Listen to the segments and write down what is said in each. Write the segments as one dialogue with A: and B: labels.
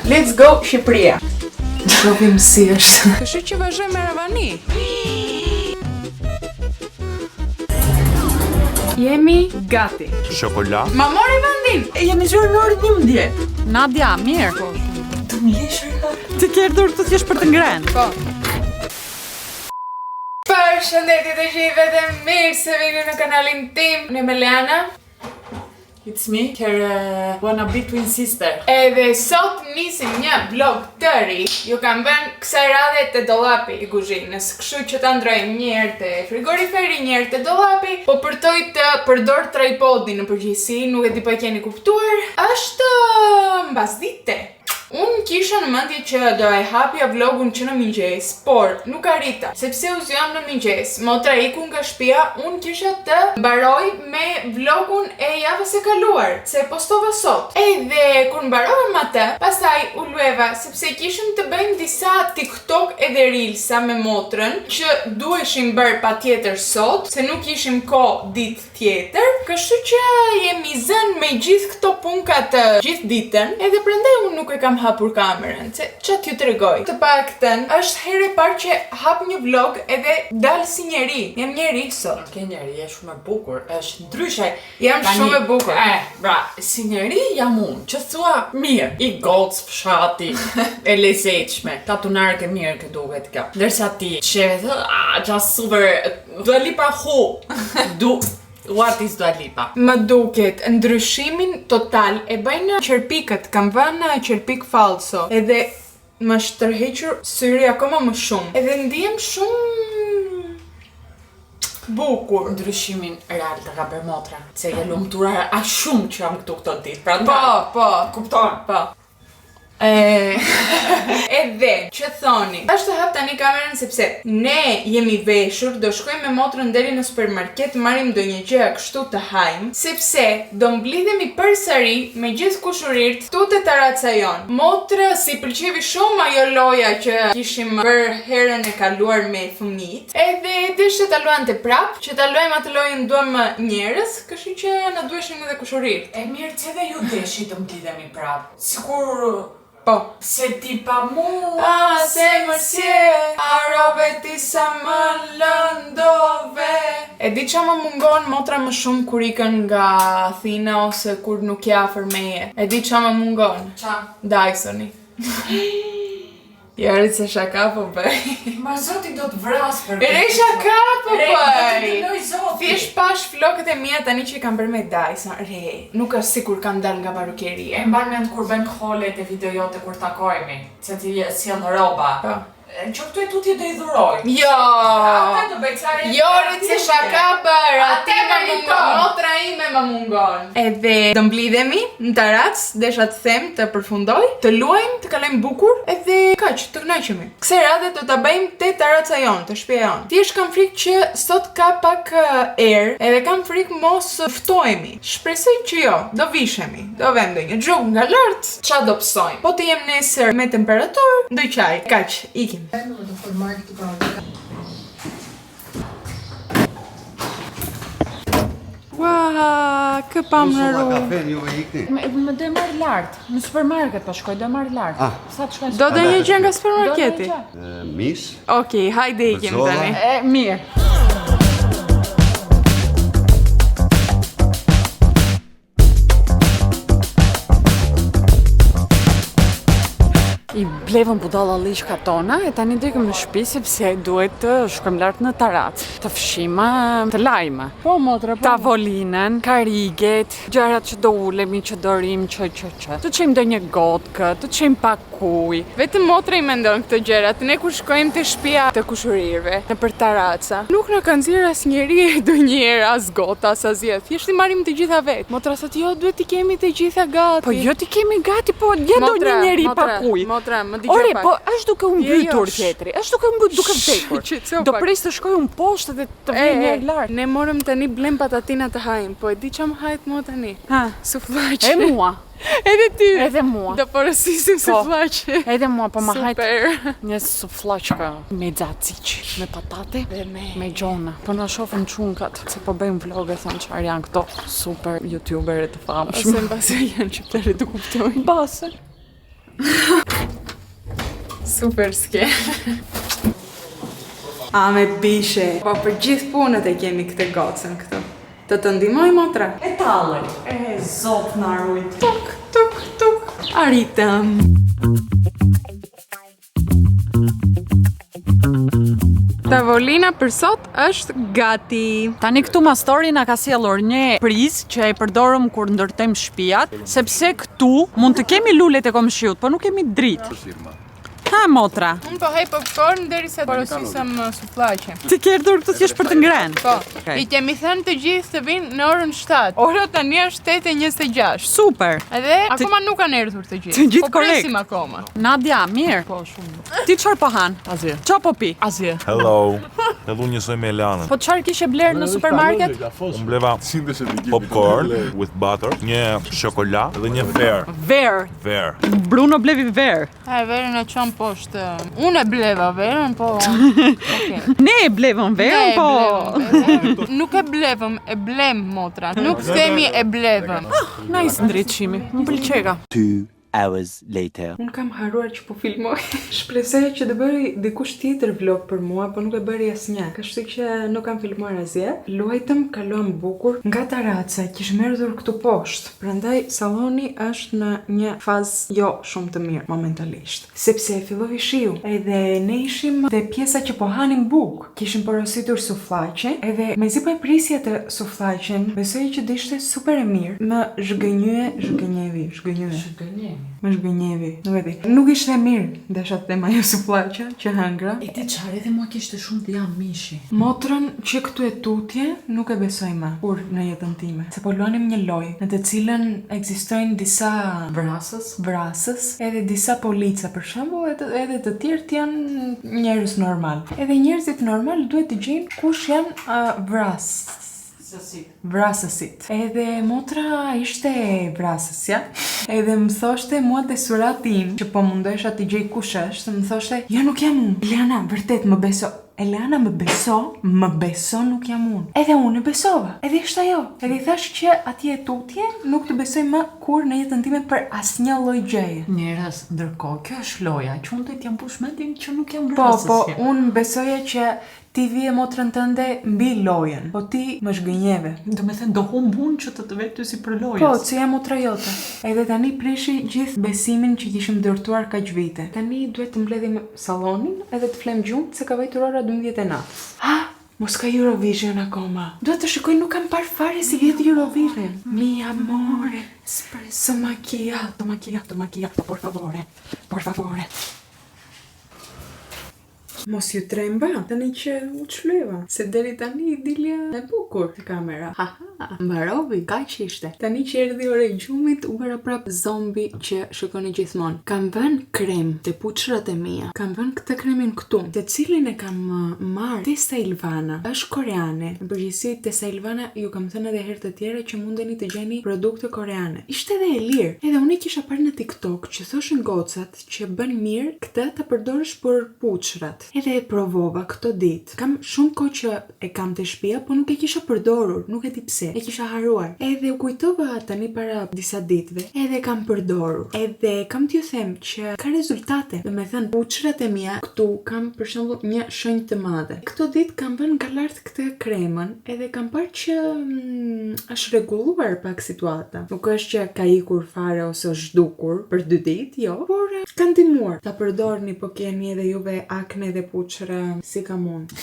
A: Let's go Shqipëria.
B: Shohim si është.
A: Kështu që vazhdojmë me ravani. Jemi gati.
C: Shokola.
A: Ma mori vendin.
B: E jemi zgjuar në orën 11.
D: Nadia, mirë.
B: Po. Të më lesh
D: Ti ke ardhur këtu thjesht për të ngrënë.
A: Po. Përshëndetje të gjithëve dhe mirë se vini në kanalin tim. Unë jam Eliana.
B: It's me, her uh, wanna be twin sister.
A: Edhe sot nisim një vlog të ri. Ju kam vënë kësaj radhe te dollapi i kuzhinës, kështu që ta ndrojmë një herë te frigoriferi, një herë te dollapi. Po përtoj të përdor tripodin në përgjithësi, nuk e di po e keni kuptuar. Është mbasdite. Unë kisha në mendje që do e hapja vlogun që në mëngjes, por nuk arrita, sepse u zgjuam në mëngjes. Motra iku nga shtëpia, unë kisha të mbaroj me vlogun e javës së kaluar, se e postova sot. Edhe kur mbarova me atë, pastaj u lueva sepse kishim të bëjmë disa TikTok edhe Reelsa me motrën që duheshin bërë patjetër sot, se nuk kishim kohë ditë tjetër, kështu që jemi zënë me gjithë këto punkat gjithë ditën, edhe prandaj unë nuk e kam hapur kamerën, se ça t'ju tregoj. Të paktën, është herë e parë që hap një vlog edhe dal si njeri. Jam njeri sot.
B: Ke njeri, je shumë e bukur, është ndryshe.
A: Jam shumë e bukur.
B: E, pra, si njeri jam unë, që thua mirë, i gocë fshati, e lezetshme, katunarke mirë që duket kjo. Ndërsa ti, sheve thë, a, qa super, Dua Lipa who? Du What is Dua Lipa?
A: Më duket ndryshimin total e bëjnë qerpikët, kam vënë qerpik falso, edhe më është tërhequr syri akoma më shumë. Edhe ndihem shumë bukur.
B: Ndryshimin real të ka bërë motra, se je lumturar aq shumë që jam këtu këto ditë. Prandaj,
A: Po, po,
B: kupton.
A: po. E, edhe që thoni Tash të hap tani kamerën sepse ne jemi veshur, do shkojmë me motrën deri në supermarket, marrim ndonjë gjë kështu të hajm, sepse do mblidhemi përsëri me gjithë kushërirt këtu te taraca jonë. Motrës i pëlqevi shumë ajo loja që kishim bërë herën e kaluar me fëmijët, edhe deshte ta luante prap, që ta luajmë atë lojën duam njerëz, kështu që na duheshin edhe kushërirt.
B: E mirë që edhe ju deshi të mblidhemi prap. Sikur
A: Po.
B: se ti pa mu
A: A, zemër s'je, harrove ti sa më lëndove. E di ça më mungon motra më shumë kur ikën nga Athina ose kur nuk je afër meje. E di ça më mungon.
B: Ça?
A: Dysoni. Jo, re se shaka po bëj.
B: Ma zoti do të vras për
A: Re shaka po
B: Re, do të
A: bëj.
B: dënoj zoti.
A: Thjesht pash flokët e mia tani që i kam bërë me Dyson. Re, nuk është sikur kam dalë nga parukeria.
B: E mban mend kur bën haul-et e video jote kur takohemi, se ti sjell rroba.
A: Po.
B: Që këtu e tutje do i dhuroj.
A: Jo.
B: Ata do bëj ca
A: Jo, re se shaka bëra,
B: Ate
A: ti më
B: meriton.
A: mungon, motra ime më mungon. Edhe do mblidhemi në tarac, desha të them të përfundoj, të luajmë, të kalojmë bukur, edhe kaq, të kënaqemi. Kësaj radhe do ta bëjmë te taraca jonë, te shtëpia jonë. Thjesht kam frikë që sot ka pak eh, erë, edhe kam frikë mos ftohemi. Shpresoj që jo, do vishemi, do vëmë ndonjë xhup nga lart, ça do pësojmë. Po të jem nesër me temperaturë, do qaj. Kaq, ikim. Ua, kë pam në rrugë.
C: Kafe, juve ikni.
D: Më, më do e marr lart, në supermarket po shkoj, do e marr lart.
C: Ah.
D: Sa të shkoj në
A: Do
D: supermarket?
A: do një gjë nga
D: Do
A: supermarketi.
D: ndonjë gjë.
C: E, Mish,
A: Okej, hajde ikim
C: Bërxolla.
A: tani.
D: E, mirë. I blevëm budallalliqkat tona e tani do ikim në shtëpi sepse duhet të shkojmë lart në tarac, të fshijmë, të lajmë.
A: Po motra, po.
D: Tavolinën, kariget, gjërat që do ulemi, që do rim, që që që. Të çojmë ndonjë gotkë, të çojmë pak ujë.
A: Vetëm motra i mendon këto gjërat. Ne kur shkojmë te shtëpia të kushërirëve, nëpër taraca, nuk na ka nxjerrë asnjeri ndonjëherë as gota, as asgjë. Thjesht i marrim të gjitha vet. Motra thotë, "Jo, duhet t'i kemi të gjitha gati."
D: Po jo t'i kemi gati, po ja do një njeri
A: motra,
D: pak ujë.
A: Motra, më dëgjoj
D: Ore,
A: pak.
D: po është duke u
A: Jo, jo,
D: mbytur
A: sh-
D: tjetri, është duke u mbytur, duke vdekur.
A: Qetëso
D: Do
A: pak.
D: pres të shkoj unë poshtë dhe të
A: E,
D: vij një
A: e,
D: herë lart.
A: Ne morëm tani blem patatina të hajmë, po e di ça më hahet mua tani.
D: Ha.
A: Sufllaqe.
D: E mua,
A: Edhe ty.
D: edhe mua.
A: Do porosisim
D: Po.
A: sufllaqe.
D: Edhe mua, po më hajt
A: Super.
D: një sufllaqe me xaxiq, me patate,
A: Dhe me
D: me gjona. Po na shohim çunkat, se po bëjmë vlog e thonë çfarë janë këto super youtubere të famshme.
A: Ose mbase janë shqiptarë të kuptojnë.
D: Mbase.
A: Super ske. A me bishe. Po për gjithë punët e kemi këtë gocën këtu. Të të ndihmoj motra.
B: E talle. E zot na rujt.
A: Tuk, tuk, tuk. Arritëm. Tavolina për sot është gati.
B: Tani këtu mastori na ka sjellur një prizë që e përdorëm kur ndërtojmë shtëpiat, sepse këtu mund të kemi lulet e komshiut, po nuk kemi dritë. Ha motra.
A: Unë po hej popcorn derisa porosisëm sufllaqe.
B: Ti ke ardhur këtu thjesht për të ngrënë.
A: Po.
B: Okej.
A: I kemi thënë të gjithë të vinë në orën 7. Ora tani është 8:26.
B: Super.
A: Edhe akoma nuk kanë erdhur të gjithë.
B: Të gjithë
A: po presim
B: korrekt.
A: akoma.
B: Nadia, mirë.
D: Po, shumë.
B: Ti çfarë po han?
D: Asgjë.
B: Çfarë po pi?
D: Asgjë.
C: Hello. Hello njësoj me Elanën.
B: Po çfarë kishe bler në supermarket?
C: Unë bleva popcorn with butter, një çokoladë dhe një verë.
B: Verë.
C: Verë.
B: Bruno blevi verë.
A: E verën e çon poshtë. Unë e bleva verën, po. Okej.
B: Ne e blevëm verën,
A: Ne e
B: po.
A: blevëm verën. Nuk e blevëm, e blem motra. Nuk themi e blevëm.
B: Nice ndriçimi. Më pëlqeka.
E: Two hours later.
A: Unë kam harruar që po filmoj. Shpresoja që të bëri dikush tjetër vlog për mua, po nuk e bëri asnjë. Kështu që nuk kam filmuar asgjë. Luajtëm, kaluam bukur nga taraca, kishim erdhur këtu poshtë. Prandaj salloni është në një fazë jo shumë të mirë momentalisht, sepse filloi shiu. Edhe ne ishim te pjesa që po hanim bukë. Kishim porositur sufllaqe, edhe mezi po e prisja të sufllaqen, besoja që do ishte super e mirë. Më zhgënjye, zhgënjevi, zhgënjye. Më zhgënjevi, nuk e di. Nuk ishte e mirë, desha të them ajo sufllaqja që hëngra.
B: E ti çfarë edhe mua kishte shumë dhjam mishi.
A: Motrën që këtu e tutje nuk e besoj më kur në jetën time. Se po luanim një lojë në të cilën ekzistojnë disa
B: Vrasës.
A: vrasës, edhe disa polica për shembull, edhe, edhe të tjerët janë njerëz normal. Edhe njerëzit normal duhet të gjejnë kush janë uh, vras vrasësit. Edhe motra ishte vrasësja. Edhe më thoshte mua te surati im, që po mundohesha të gjej kush është, më thoshte, "Jo nuk jam unë. Eliana, vërtet më beso." Eliana më beso, më beso nuk jam unë. Edhe unë e besova. Edhe ishte ajo. Edhe i thash që atje e tutje nuk të besoj më kur në jetën time për asnjë lloj gjëje.
B: Njerëz, ndërkohë, kjo është loja që unë të t'jam mbush mendjen që nuk jam
A: Po,
B: vrasës.
A: po, unë besoja që ti vije motrën tënde mbi lojën, po ti më zhgënjeve.
B: Do me thënë, do humb unë që të të vetë ty si për lojës.
A: Po, që jam motra jote. Edhe tani prishi gjithë besimin që kishim ndërtuar kaq vite. Tani duhet të mbledhim sallonin edhe të flem gjumë se ka vajtur ora 12 e natës. Ha, mos ka Eurovision akoma. Duhet të shikoj, nuk kam parë fare si vjet Eurovision. Mi amore, espresso macchiato, macchiato, macchiato, por favore, por favore. Mos ju tremba, tani që u çleva, se deri tani dilja e bukur te kamera. Ha ha, mbarovi, kaq ishte. Tani që erdhi ora e gjumit, u bëra prap zombi që shikoni gjithmonë. Kam vënë krem te puçrat e mia. Kam vënë këtë kremin këtu, të cilin e kam marrë te Sailvana. Është koreane. Në përgjithësi te Sailvana ju kam thënë edhe herë të tjera që mundeni të gjeni produkte koreane. Ishte edhe e lirë. Edhe unë e kisha parë në TikTok që thoshin gocat që bën mirë këtë ta përdorësh për puçrat. Edhe e provova këto ditë. Kam shumë kohë që e kam te shtëpia, po nuk e kisha përdorur, nuk e di pse. E kisha harruar. Edhe u kujtova tani para disa ditëve, edhe e kam përdorur. Edhe kam t'ju them që ka rezultate. Do me thënë, puçrat e mia këtu kam për shembull një shenjë të madhe. Këto ditë kam vënë nga lart këtë kremën, edhe kam parë që është rregulluar pak situata. Nuk është që ka ikur fare ose është zhdukur për dy ditë, jo, por ka ndihmuar. Ta përdorni po keni edhe juve akne dhe puçra si kam unë.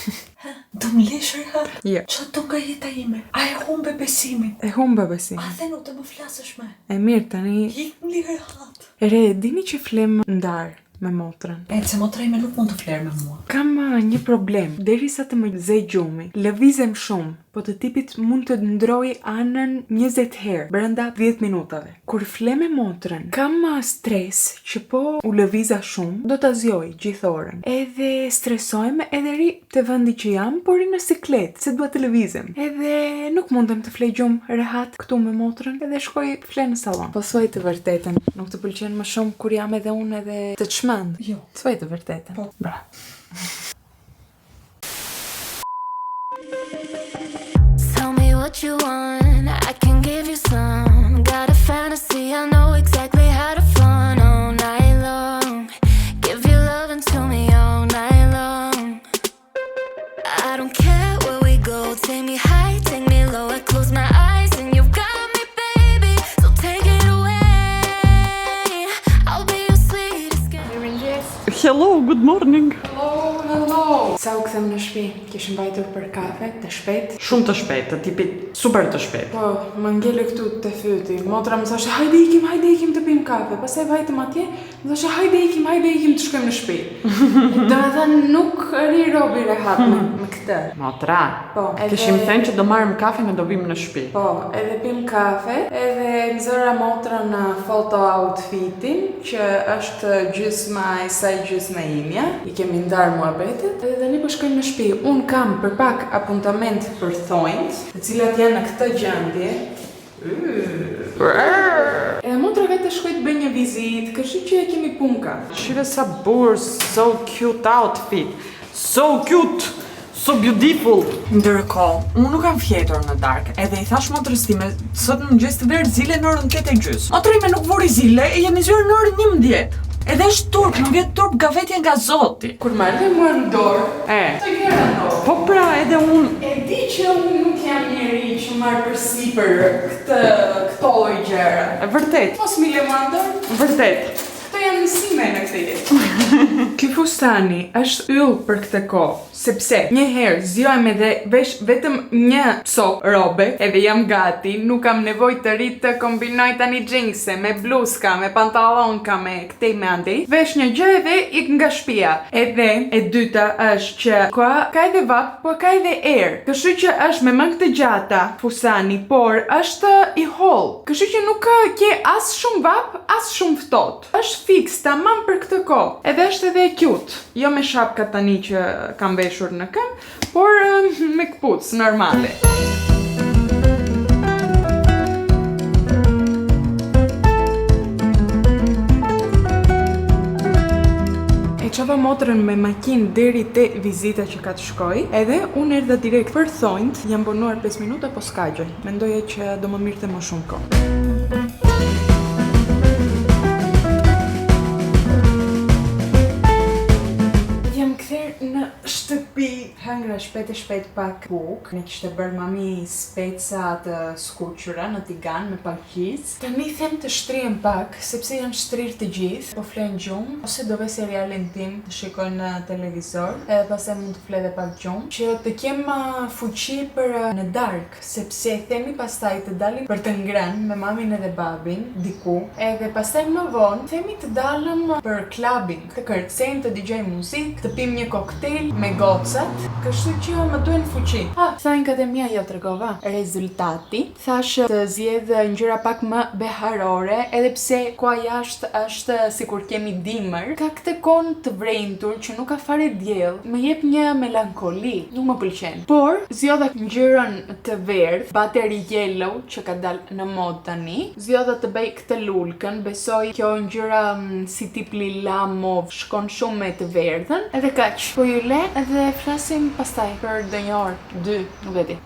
B: Do më lesh rehat?
A: Jo.
B: Qa do nga jeta ime? A e humbe besimin?
A: E humba besimin.
B: A dhe nuk do më flasësh me?
A: E mirë tani.
B: Ik më li rehat.
A: Re, dini që flem ndar me motrën.
B: E, se motra ime nuk mund të flerë me mua.
A: Kam një problem, derisa të më zë gjumi, lëvizem shumë, po të tipit mund të ndroj anën 20 herë brenda 10 minutave. Kur fle me motrën, kam stres që po u lëviza shumë, do ta zgjoj gjithë orën. Edhe stresohem edhe ri te vendi që jam, por ri në siklet, se dua të lëvizem. Edhe nuk mundem të flej gjumë rehat këtu me motrën, edhe shkoj fle në sallon. Po thuaj të vërtetën, nuk të pëlqen më shumë kur jam edhe unë edhe të çmend.
B: Jo.
A: Thuaj të vërtetën.
B: Po.
A: Bra.
F: Tell me what you want, I can give you some. Got a fantasy, I know exactly how to fun all night long. Give you love.
D: Hello, good morning.
A: Hello, hello. Sa u kthem në shtëpi, kishim vajtur për kafe të shpejt.
D: Shumë të shpejt, të tipit super të shpejt.
A: Po, më ngele këtu te fyti. Motra më thoshe, hajde ikim, hajde ikim të pim kafe. Pastaj vajtëm atje, më thoshe, hajde ikim, hajde ikim të shkojmë në shtëpi. Do me thënë, nuk rri robi rehat me këtë.
D: Motra,
A: Po, edhe-
D: kishim thënë që do marrim kafen e do vim në shtëpi.
A: Po, edhe pim kafe, edhe nxora motrën në foto outfitin, që është gjysma e saj gjysma imja. I kemi ndarë muhabetet. Edhe tani po shkojmë në shtëpi. Unë kam për pak apuntament për thonjt, të cilat janë në këtë gjendje. Edhe motra vetë shkoj të bëj një vizitë, kështu që e kemi punka.
D: Shive sa burr, so cute outfit. So cute. So beautiful. Ndërkohë, unë nuk kam fjetur në darkë, edhe i thash motrës time, sot në mëngjes të verë zile në orën 8 e gjys. Motra ime nuk vuri zile, e jemi zgjuar në orën 11. Edhe është turp, më vjen turp nga vetja nga Zoti.
A: Kur marrë dhe mua në dorë,
D: E.
A: të gjëra ndodh.
D: Po pra, edhe unë
A: E di që unë nuk jam njeri që marr përsipër këtë këto lloj gjëra.
D: e vërtet,
A: Mos mi le mua në dorë.
D: vërtet.
A: Këto janë mësime në këtë jetë. Ky fustani është yll për këtë kohë, sepse një herë zgjohem edhe vesh vetëm një copë robe, edhe jam gati, nuk kam nevojë të ri të kombinoj tani xhinse me bluzka, me pantallonka, me këtej me andej. Vesh një gjë edhe ik nga shtëpia. Edhe e dyta është që ka edhe vap, po ka edhe erë. Kështu që është me mëngë të gjata fustani, por është i holl. Kështu që nuk ke as shumë vap, as shumë ftohtë. Është fiks tamam për këtë kohë. Edhe është edhe cute. Jo me shapka tani që kam veshur në këmbë, por me këpucë normale. E çova motrën me makinë deri te vizita që ka të shkoj, edhe unë erdha direkt për thonjt, jam vonuar 5 minuta, po s'ka gjë. Mendoja që do më mirte më shumë kohë. Jam kther në shtëpi, hëngra shpejt e shpejt pak buk. Ne kishte bërë mami speca të skuqura në tigan me pak gjizë. Tani them të shtrihem pak, sepse janë shtrirë të gjithë, po flen gjumë, ose do ve serialin tim të shikoj në televizor, edhe pastaj mund të fle edhe pak gjumë, që të kem fuqi për në darkë, sepse themi pastaj të dalim për të ngrënë me mamin edhe babin diku, edhe pastaj më vonë themi të dalëm për clubbing, të kërcejmë, të dëgjojmë muzikë, të pim një koktejl me gocat, kështu që më duhen fuqi. Ah, thonjkat e mia jo tregova. Rezultati, thash të zgjedh ngjyra pak më beharore, edhe pse koha jashtë është sikur kemi dimër, ka këtë kohë të vrenjtur që nuk ka fare diell, më jep një melankoli, nuk më pëlqen. Por zgjodha ngjyrën të verdh, battery yellow që ka dalë në mod tani. Zgjodha të bëj këtë lulkën, besoj kjo ngjyra si tip lila mov shkon shumë me të verdhën. Edhe kaq. Po ju le edhe flasim pastaj për ndonjë orë, dy, nuk e di.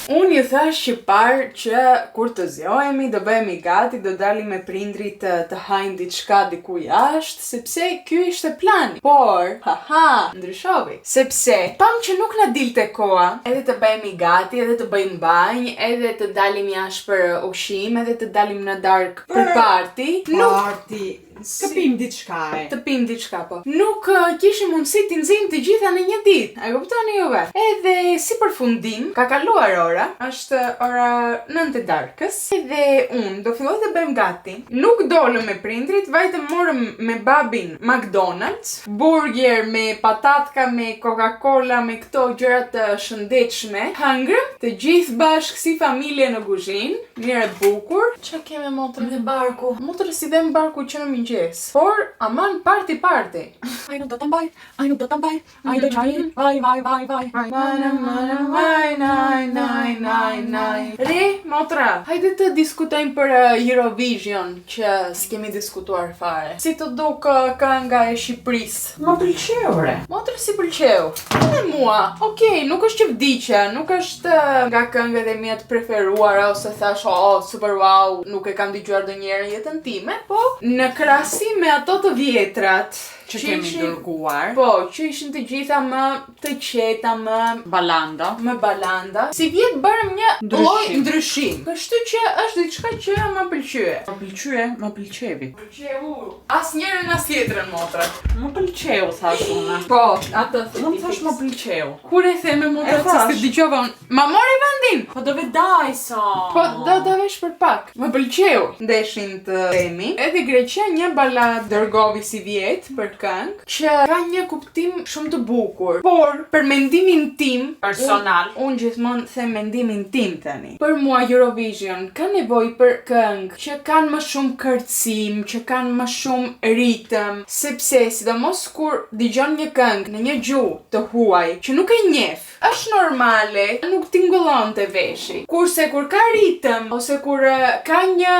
A: Unë ju thash që parë që kur të zgjohemi, do bëhemi gati, do dalim me prindrit të hajmë diçka diku jashtë, sepse ky ishte plani. Por, haha, ndryshovi. Sepse pam që nuk na dilte koha, edhe të bëhemi gati, edhe të bëjmë banjë, edhe të dalim jashtë për ushqim, edhe të dalim në darkë për party. Nuk
D: Party. Të pim diçka e.
A: të pim diçka po. Nuk kishim mundësi t'i nxijmë të gjitha në një ditë. E kuptoni juve? Edhe si përfundim, ka kaluar ora, është ora 9 e darkës, edhe unë do filloj të bëjmë gati. Nuk dolëm me prindrit, vajtëm morëm me babin McDonald's, burger me patatka, me Coca-Cola, me këto gjëra të shëndetshme. Hëngrëm të gjithë bashkë si familje në kuzhinë, mirë e bukur. Çka kemi motrën?
B: Dhe barku.
A: Motrës i dhem barku që në mëngjes. Por aman party party.
B: Ai nuk do ta mbaj, ai nuk do ta mbaj, ai do qaj, vaj vaj vaj vaj.
A: Mana mana vaj naj naj naj naj. Re, motra, hajde të diskutojmë për Eurovision që s'kemi diskutuar fare. Si të duk kënga e Shqipërisë?
D: Më pëlqeu re.
A: Motra si pëlqeu. Edhe mua. Okej, nuk është që vdiqja, nuk është nga këngët e mia të preferuara ose thash, oh, super wow, nuk e kam dëgjuar ndonjëherë në jetën time, po në krahasim me ato të vjetrat
D: Që kemi dërguar.
A: Po, që ishin të gjitha më të qeta, më
D: Balanda.
A: më balanda. Sivjet bërëm një
D: Ndryshim.
A: lloj ndryshim. Kështu që është diçka që më pëlqye.
D: Më pëlqye, më pëlqevi.
A: Pëlqeu. Asnjërën as tjetrën motra.
D: Më pëlqeu, thash unë.
A: Po, atë the.
D: Unë thash më pëlqeu.
A: Kur e the me motra
D: E
A: se
D: thash.
A: s'ti dëgjova unë. Ma mori vendin.
D: Po do vedaj sa.
A: Po do ta vesh për pak. Më pëlqeu. Ndeshin të themi. Edhe Greqia një balad dërgovi sivjet për këngë që ka një kuptim shumë të bukur. Por për mendimin tim
D: Personal.
A: Unë un gjithmonë them mendimin tim tani. Për mua Eurovision ka nevojë për këngë që kanë më shumë kërcim, që kanë më shumë ritëm, sepse sidomos kur dëgjon një këngë në një gjuhë të huaj që nuk e njeh, është normale, nuk tingëllon te veshi. Kurse kur ka ritëm ose kur ka një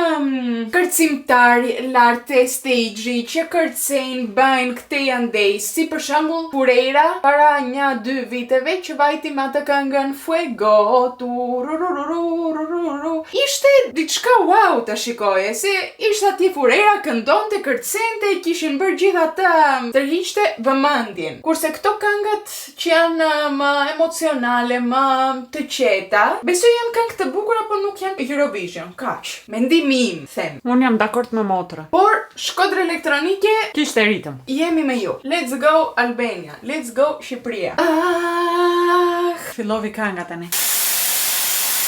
A: kërcimtar lart te stage që kërcejnë, bëjnë këtej andej, si për shembull Furera para një dy viteve që vajti me atë këngën Fuego tu ru ru ru ru ru ru ru. Ishte diçka wow ta shikoje, se ishte atje Furera këndonte, kërcente, kishin bërë gjithë atë tërhiqte vëmendjen. Kurse këto këngët që janë më emocionale, më të qeta, besoj janë këngë të bukura, por nuk janë Eurovision. Kaq. Mendimi im, them.
D: Unë jam dakord me motrën.
A: Por Shkodra Elektronike
D: Kishte ritëm.
A: jemi me ju. Let's go Albania. Let's go Shqipëria. Ah,
D: Fillovi kënga tani.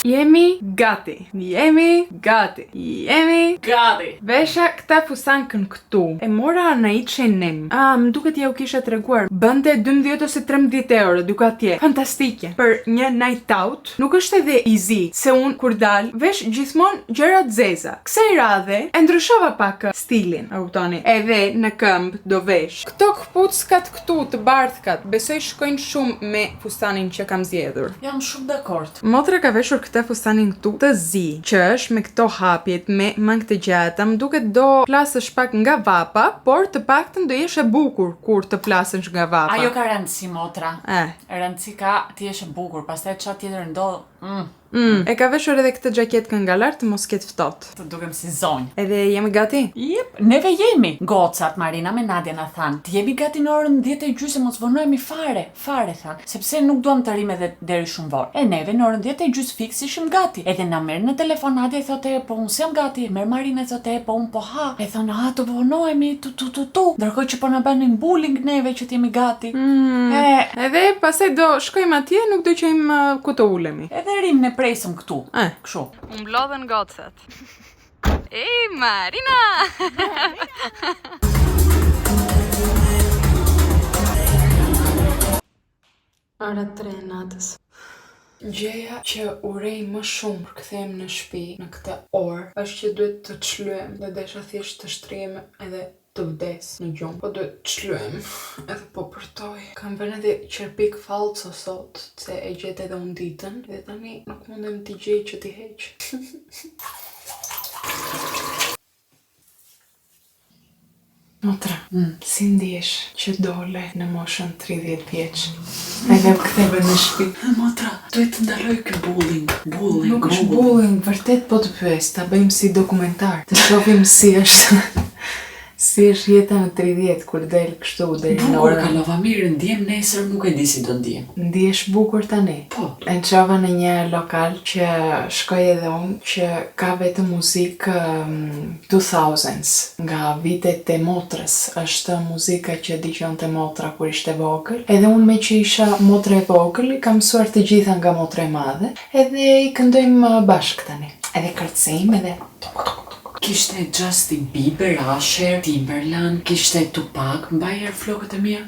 A: jemi gati. Jemi gati. Jemi
D: Gati.
A: Vesha këta fustankën këtu. E mora në H&M. Ah, më duket ja u kisha treguar. Bënte 12 ose 13 euro, duke atje. Fantastike. Për një night out, nuk është edhe easy, se unë kur dal, vesh gjithmonë gjëra të zeza. Kësaj radhe e ndryshova pak stilin, e kuptoni? Edhe në këmbë do vesh. Këto këpuckat këtu të bardhkat, besoj shkojnë shumë me fustanin që kam zgjedhur.
D: Jam shumë dakord.
A: Motra ka veshur këtë fustanin këtu të zi, që është me këto hapjet, me mëngë të gjata, më duket do plasësh pak nga vapa, por të paktën do jesh e bukur kur të plasësh nga vapa.
D: Ajo ka rëndësi motra.
A: E.
D: Rëndësi ka ti jesh e bukur, pastaj çfarë tjetër ndodh?
A: E ka veshur edhe këtë xhaketë nga lart të mos ketë ftohtë.
D: Të dukem si zonjë.
A: Edhe jemi gati?
D: Jep, neve jemi. Gocat, Marina me Nadia na thanë, të jemi gati në orën 10:30, mos vonohemi fare, fare thanë, sepse nuk duam të rrim edhe deri shumë vonë. E neve në orën 10:30 fiks ishim gati. Edhe na merr në telefon Nadia i thotë, "E, po unë s'jam gati." Merr Marina i thotë, "E, po unë po ha." E thonë, "A, të vonohemi, tu tu tu tu." Ndërkohë që po na bënin bullying neve që të jemi gati. E,
A: Edhe pastaj do shkojmë atje, nuk do qejmë ku të ulemi.
D: edhe rim ne presëm këtu.
A: E.
D: Kështu.
A: U mblodhën gocat. Ej, Marina! Ora 3 e natës. Gjëja që urej më shumë kur kthehem në shtëpi në këtë orë është që duhet të çlyhem dhe desha thjesht të shtrihem edhe të vdes në gjumë. Po duhet të çlyhem edhe po përtoj. Kam vënë edhe qerpik fallco sot, se e gjet edhe unë ditën dhe tani nuk mundem t'i gjej që t'i heq. Motra, si ndihesh që dole në moshën 30 vjeç? Edhe u ktheve në shtëpi.
D: Motra, duhet të ndaloj ky bullying. Bullying.
A: Nuk është bullying, vërtet po të pyes, ta bëjmë si dokumentar, të shohim si është si është jeta në 30 kur del kështu deri në
D: Bukur
A: orën.
D: kalova mirë, ndjem nesër, nuk e di si do ndjem.
A: Ndihesh bukur tani?
D: Po.
A: E çova në një lokal që shkoj edhe unë që ka vetëm muzikë 2000s, nga vitet e motrës. Është muzika që dëgjonte motra kur ishte vogël. Edhe unë me që isha motra e vogël, i kam mësuar të gjitha nga motra e madhe, edhe i këndojmë bashkë tani. Edhe kërcejmë edhe
D: Kishte Justin Bieber, Usher, Timberland, kishte Tupac, mbaj erë flokët e mia.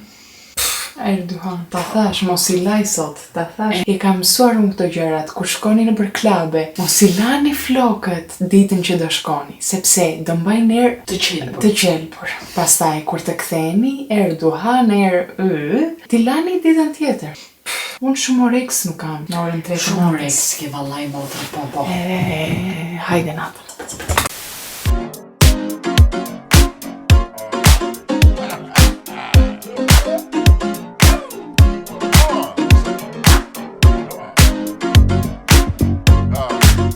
A: Erdogan, ta thash, mos i laj sot, ta thash. I kam mësuar unë këto gjërat, kur shkoni nëpër klabe, mos i lani flokët ditën që do shkoni, sepse do mbajnë erë
D: Të qelbur.
A: të qelbur. Pastaj kur të ktheheni, erë duhan, erë y, ti lani ditën tjetër. Pff, Unë shumë oreks nuk kam në orën 3 të
D: Shumë
A: natës.
D: oreks ke vallai motra, po po.
A: E, hajde natën.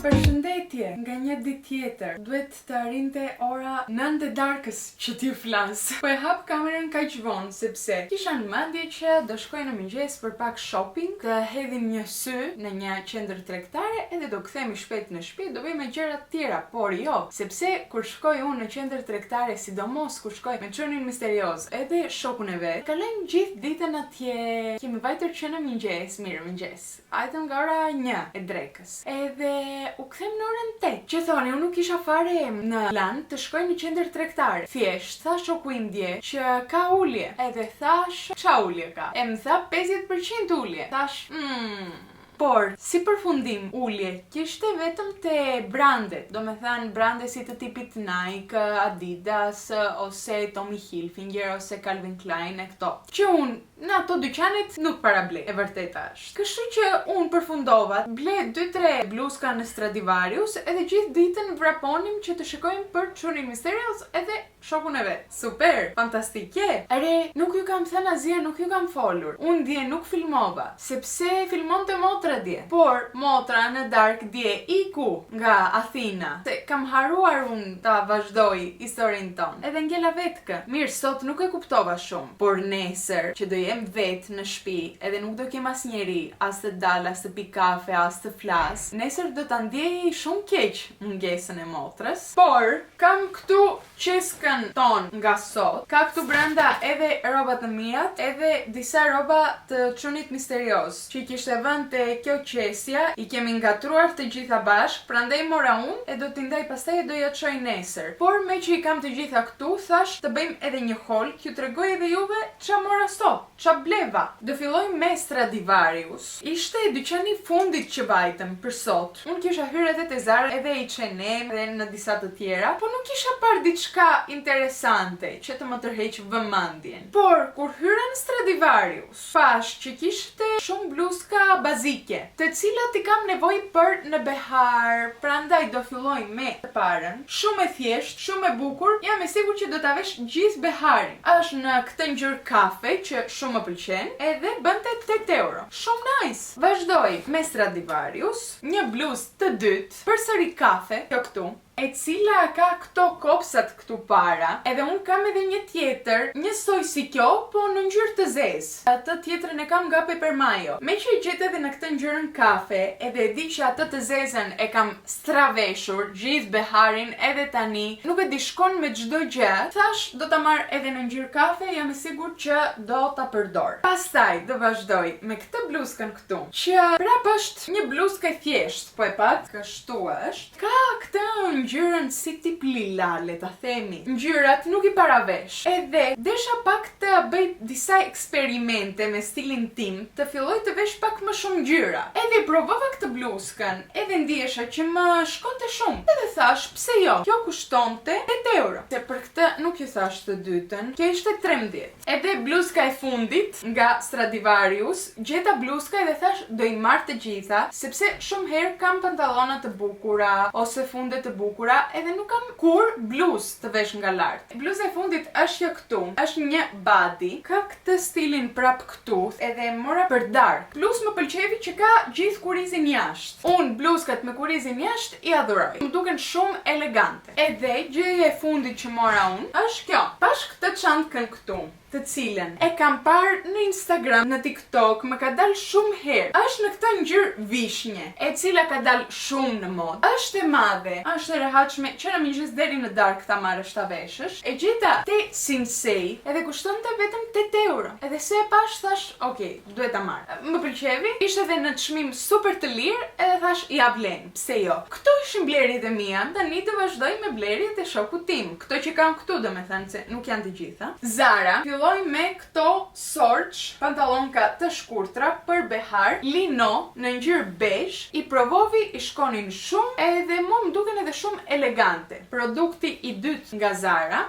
A: Përshëndetje nga një ditë tjetër. tjetër. Duhet të arrinte ora 9 e darkës që t'ju flas. Po e hap kamerën kaq vonë sepse kisha në mendje që do shkoj në mëngjes për pak shopping, të hedhim një sy në një qendër tregtare edhe do kthehemi shpejt në shtëpi, do bëjmë gjëra të tjera, por jo, sepse kur shkoj unë në qendër tregtare, sidomos kur shkoj me çunin misterioz edhe shokun e vet, kalojmë gjithë ditën atje. Kemi vajtur që në mëngjes, mirë mëngjes. Vajtëm nga ora 1 e drekës. Edhe u kthem në orën 8. Që thoni, unë nuk kisha fare në plan të shkoj në qendër tregtare. Thjesht, tha shoku im dje që ka ulje. Edhe thash, ça ulje ka? E më tha 50% ulje. Thash, mm, Por, si përfundim, ulje kishte vetëm te brandet, do me thënë brande si të tipit Nike, Adidas, ose Tommy Hilfiger, ose Calvin Klein e këto. Që unë në ato dyqanet nuk para blej, e vërteta është. Kështu që unë përfundova, ble 2-3 bluzka në Stradivarius edhe gjithë ditën vraponim që të shikojmë për çunin misterioz edhe shokun e vet. Super, fantastike. Are, nuk ju kam thënë asgjë, nuk ju kam folur. Unë dje nuk filmova, sepse filmonte motra dje. Por motra në darkë dje iku nga Athina. Se kam harruar unë ta vazhdoj historinë tonë. Edhe ngela vetkë. Mirë, sot nuk e kuptova shumë, por nesër që do jem vet në shtëpi, edhe nuk do kem asnjeri, as të dal, as të pi kafe, as të flas. Nesër do ta ndjej shumë keq mungesën e motrës. Por kam këtu qeskën ton nga sot. Ka këtu brenda edhe rroba të miat, edhe disa rroba të çunit misterioz që i kishte vënë te kjo qesja, i kemi ngatruar të gjitha bashkë, prandaj mora unë e do t'i ndaj pastaj e do ja çoj nesër. Por me që i kam të gjitha këtu, thash të bëjmë edhe një haul, t'ju tregoj edhe juve ça mora sot, ça bleva. Do filloj me Stradivarius. Ishte dyqani i fundit që vajtëm për sot. Unë kisha hyrë edhe te Zara, edhe H&M dhe në disa të tjera, po nuk kisha parë diçka interesante që të më tërheq vëmendjen. Por kur hyra në Stradivarius, pash që kishte shumë bluzka bazike, të cilat i kam nevojë për në behar, prandaj do filloj me të parën. Shumë e thjeshtë, shumë e bukur, jam e sigurt që do ta vesh gjithë beharin. Është në këtë ngjyrë kafe që shumë më pëlqen, edhe bënte 8 euro. Shumë nice. Vazhdoj me Stradivarius, një bluzë të dytë, përsëri kafe, kjo këtu, e cila ka këto kopsat këtu para, edhe unë kam edhe një tjetër, njësoj si kjo, po në ngjyrë të zezë. Atë tjetrën e kam nga Peppermayo. Me që e gjet edhe në këtë ngjyrën kafe, edhe e di që atë të zezën e kam straveshur, gjithë beharin edhe tani, nuk e di shkon me çdo gjë, thash do ta marr edhe në ngjyrë kafe, jam e sigurt që do ta përdor. Pastaj do vazhdoj me këtë bluzkën këtu, që prapë është një bluzkë e thjeshtë, po e pat, kështu është. Ka këtë ngjyrën si tip lila, le ta themi. Ngjyrat nuk i para vesh. Edhe desha pak të bëj disa eksperimente me stilin tim, të filloj të vesh pak më shumë ngjyra. Edhe provova këtë bluzkën, edhe ndjesha që më shkonte shumë. Edhe thash, pse jo? Kjo kushtonte 8 euro. Se për këtë nuk ju thash të dytën, kjo ishte 13. Edhe bluzka e fundit nga Stradivarius, gjeta bluzka edhe thash do i marr të gjitha, sepse shumë herë kam pantallona të bukura ose funde të bukura, edhe nuk kam kur bluzë të vesh nga lart. Bluza e fundit është kjo këtu, është një body, ka këtë stilin prap këtu, edhe e mora për darkë. Plus më pëlqevi që ka gjithë kurizin jashtë. Unë bluzkat me kurizin jashtë i adhuroj. Më duken shumë elegante. Edhe gjëja e fundit që mora unë është kjo. Pash këtë çantkën këtu, të cilën e kam parë në Instagram, në TikTok, më ka dalë shumë herë. Është në këtë ngjyrë vishnje, e cila ka dalë shumë në modë. Është e madhe, është e rehatshme që në mëngjes deri në darkë ta marrësh ta veshësh. E gjeta te Sinsay edhe kushtonte vetëm 8 euro. Edhe se e pash thash, ok, duhet ta marr. Më pëlqevi, ishte edhe në çmim super të lirë, edhe thash ja vlen, pse jo. Këto ishin blerjet e mia, tani do vazhdoj me blerjet e shokut tim. Këto që kam këtu, do me thënë se nuk janë të gjitha. Zara, filloj me këto shorts, pantallonka të shkurtra për behar, lino në ngjyrë beige, i provovi, i shkonin shumë, edhe mua më duken edhe shumë elegante. Produkti i dytë nga Zara,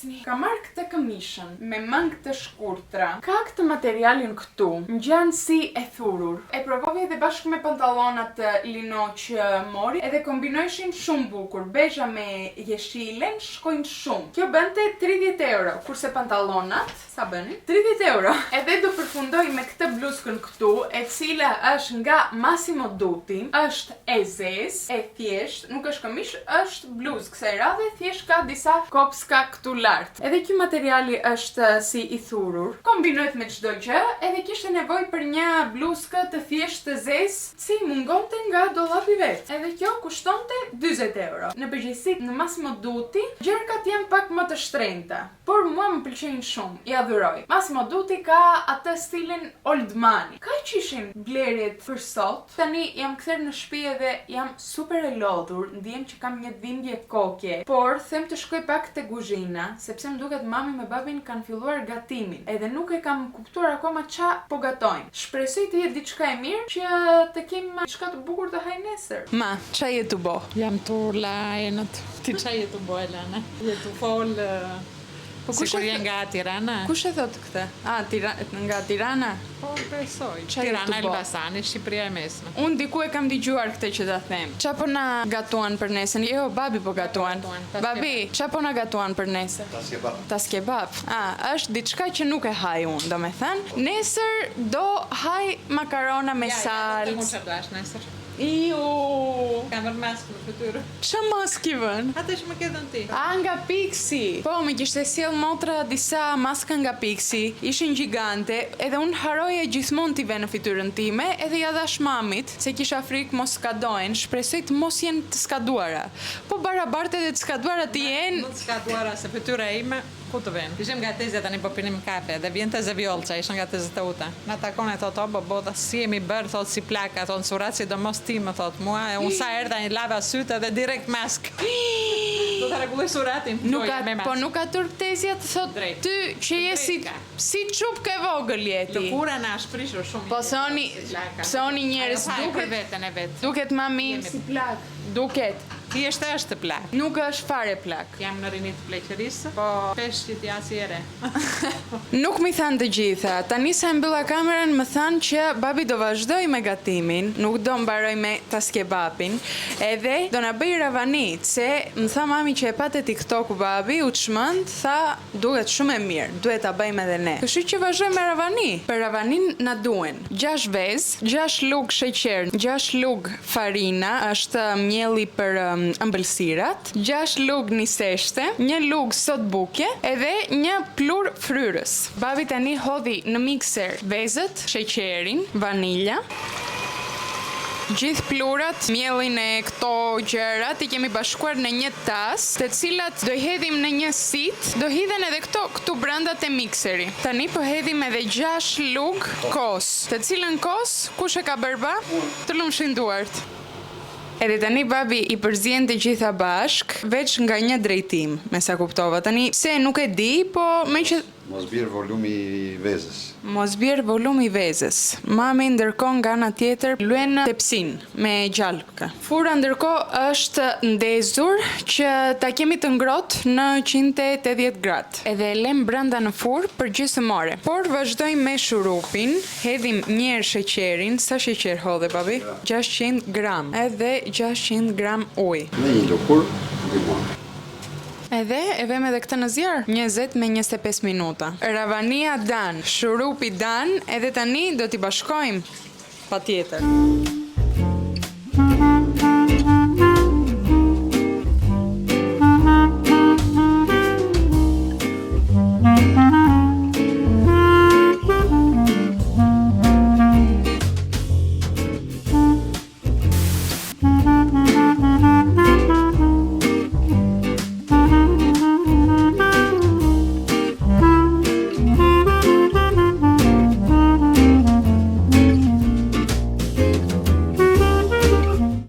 A: prisni. Ka marrë këtë këmishën me mëngë të shkurtra. Ka këtë materialin këtu, ngjan si e thurur. E provovi edhe bashkë me pantallonat lino që mori, edhe kombinojshin shumë bukur. Bezha me jeshilen shkojnë shumë. Kjo bënte 30 euro, kurse pantallonat natë.
D: Sa bëni?
A: 30 euro. Edhe do përfundoj me këtë bluzkën këtu, e cila është nga Massimo Dutti. Është e zezë, e thjeshtë, nuk është këmishë, është bluzë kësaj radhe, thjesht ka disa kopska këtu lart. Edhe ky materiali është si i thurur. Kombinohet me çdo gjë, edhe kishte nevojë për një bluzkë të thjeshtë të zezë, si mungonte nga dollapi vet. Edhe kjo kushtonte 40 euro. Në përgjithësi në Massimo Dutti, gjërkat janë pak më të shtrenjta, por mua më pëlqejnë shumë, i adhuroj. Massimo Dutti ka atë stilin old money. Kaq ishin blerjet për sot. Tani jam kthyer në shtëpi edhe jam super e lodhur, ndihem që kam një dhimbje koke, por them të shkoj pak te kuzhina, sepse më duket mami me babin kanë filluar gatimin, edhe nuk e kam kuptuar akoma ça po gatojnë. Shpresoj të jetë diçka e mirë që të kem diçka të bukur të haj nesër. Ma, ça je tu bo?
G: Jam tu la enët. Ti ça je tu bo Elena? Je tu fol
A: Po kush
G: sikur
A: e
G: je nga Tirana?
A: Kush e thot këtë? A, tira, nga Tirana?
G: Po besoj.
A: Ça je
G: Tirana,
A: tu bo?
G: Elbasani, Shqipëria e mesme.
A: Unë diku e kam dëgjuar këtë që ta them. Ça po na gatuan për nesër? Jo, babi po gatuan.
G: Gatuan, tas
A: Babi, ça po na gatuan për nesër? Tas kebab. Tas kebab. A, është diçka që nuk e haj unë, do me thënë. Nesër do haj makarona me
G: Ja, ja, do të
A: salcë.
G: mund të duash nesër.
A: Iu.
G: Kam vënë maskë në fytyrë.
A: Ça maskë i vën?
G: Atë që më ke dhënë ti.
A: A, nga Pixi. Po, më kishte sjell motra disa maska nga Pixi. Ishin gjigante, edhe unë harroja gjithmonë t'i ve në fytyrën time, edhe ja dhash mamit, se kisha frikë mos skadojnë, shpresoj të mos jenë të skaduara. Po barabarte edhe të skaduara të jenë,
G: Më të skaduara se fytyra ime, ku të vjen? Ishim nga tezja tani po pinim kafe dhe vjen teze Vjollca, isha nga teze Teuta. Na takon e thot, o bo, bo, tha, si jemi bërë, thot si plaka, thot në surat, sidomos ti më thot mua, e unë sa erdha një lava sytë edhe direkt mask. Do ta rregulloj suratin.
A: Nuk
G: Gjoja,
A: ka,
G: me mask.
A: po nuk ka turp tezja të thot
G: Drejt.
A: ty që je si
G: Drejt ka.
A: si çupkë e vogël je ti.
G: Lëkura na është prishur shumë.
A: Po thoni,
G: Si plaka.
A: psoni njerëz
G: Ajo tha e për
A: duket
G: veten e vet.
A: duket mami
G: Jemi-
A: si plak. Duket.
G: Thjesht është plak.
A: Nuk është fare plak.
G: Jam në rini të pleqërisë, po peshqit janë si e re.
A: Nuk mi thanë të gjitha. Tani sa e mbylla kamerën më thanë që babi do vazhdoj me gatimin, nuk do mbaroj me taskebapin, edhe do na bëj ravani, se më tha mami që e pa te TikToku babi, u çmend, tha duket shumë e mirë, duhet ta bëjmë edhe ne. Kështu që vazhdojmë me ravani. Për ravanin na duhen 6 vezë, 6 lugë sheqer, 6 lugë farina, është mielli për ëmbëlsirat, 6 lugë niseshte, një lugë sodë buke edhe një pluhur fryrës. Babi tani hodhi në mikser vezët, sheqerin, vanilja, gjithë plurat, miellin e këto gjërat i kemi bashkuar në një tas, të cilat do i hedhim në një sit, do hidhen edhe këto këtu brenda te mikseri. Tani po hedhim edhe 6 lugë kos, të cilën kos kush e ka bërë ba? Të lumshin duart. Edhe tani babi i përzien të gjitha bashk, veç nga një drejtim, me sa kuptova. Tani pse nuk e di, po me që
H: Mos bjerë volumi i vezës.
A: Mos bjerë volumi i vezës. Mami ndërkohë nga ana tjetër luen tepsin me gjalpka. Furra ndërkohë është ndezur që ta kemi të ngrohtë në 180 gradë. Edhe e lëm brenda në furrë për gjysmë ore. Por vazhdojmë me shurupin, hedhim një herë sheqerin, sa sheqer hodhe babi? 600 gram, edhe 600 gram ujë.
H: Dhe një lëkur limon.
A: Edhe e vëmë edhe këtë në zjarr 20 me 25 minuta. Ravania done, shurupi done, edhe tani do t'i bashkojmë patjetër.